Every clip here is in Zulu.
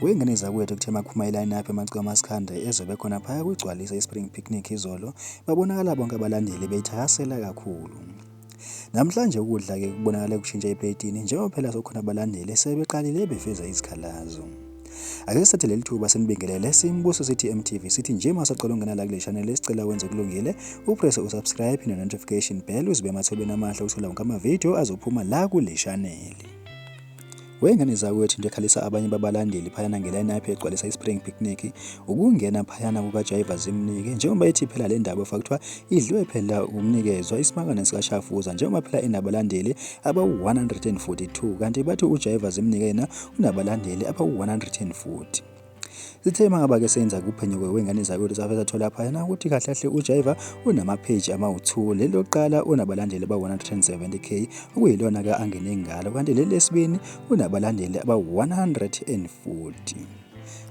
Wey'ngane zakwethu kuthe makuphuma i-line-up yamaciko kamaskandi ezobe khona phaya kugcwalisa i-Spring Picnic izolo, babonakala bonke abalandeli beyithakasela kakhulu. Namhlanje ukudla-ke kubonakale kushintsha epuleyitini njengoba phela sekukhona abalandeli sebeqalile beveza izikhalazo. Ake sithathe leli thuba sinibingelele simbuso sithi MTV sithi nje masacela ungena la kule channel sicela wenze kulungile upresse usubscribe ne-notification bell uzibe emathubeni amahle ukuthola wonke amavidiyo azophuma la kule channel. Wey'ngane zakwethu into ekhalisa abanye babalandeli phayana nge-line-up egcwalisa i-Spring Picnic ukungena phayana kukaJaiva Zimnike njengoba ethi phela le ndaba kuthiwa idliwe phela umnikezwa isimakane sikaShafuza njengoba phela enabalandeli abawu-142 kanti bathi uJaiva Zimnike yena unabalandeli abawu-140. Sithe uma ngaba ke senza kuphenyo kwengane zakwethu safe sathola phayana ukuthi kahle kahle uJaiva unamapheji amawu-2 leli lokuqala unabalandeli abawu-170k okuyilona ke angene ngalo kanti leli lesibini unabalandeli abawu-140.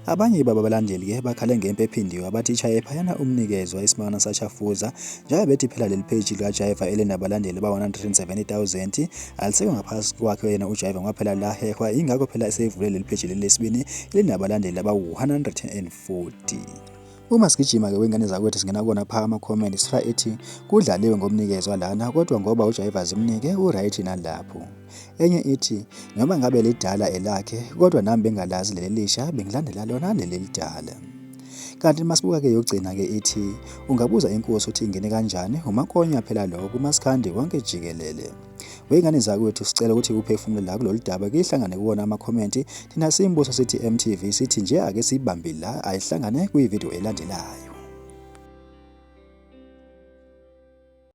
Abanye babalandeli ke bakhale ngempi ephindiwe abathi ishaye phayana umnikezwa isimangana sachafuza njengoba bethi phela leli page likaJaiva elinabalandeli ba-170,000 alisekho ngaphansi kwakhe yena uJaiva ngoba phela lahehwa ingakho phela eseyivule leli page leli lesibini elinabalandeli abawu-140. Uma sigijima-ke wengane zakwethu singena kona pha ama-comment sithola ethi kudlaliwe ngomnikezwa lana kodwa ngoba uJaiva zimnike u-right nalapho. Enye ithi noma ngabe lidala elakhe kodwa nami bengalazi leli lisha bengilandela lona leli lidala. Kanti masibuka-ke yokugcina-ke ithi ungabuza inkosi ukuthi ingene kanjani umakonya phela lo kumaskandi wonke jikelele. Wey'ngane zakwethu sicela ukuthi uphefumule la kulolu daba kihlangane kuwona amakhomenti thina simbuso sithi MTV sithi nje ake siyibambe la ayihlangane kwividiyo elandelayo.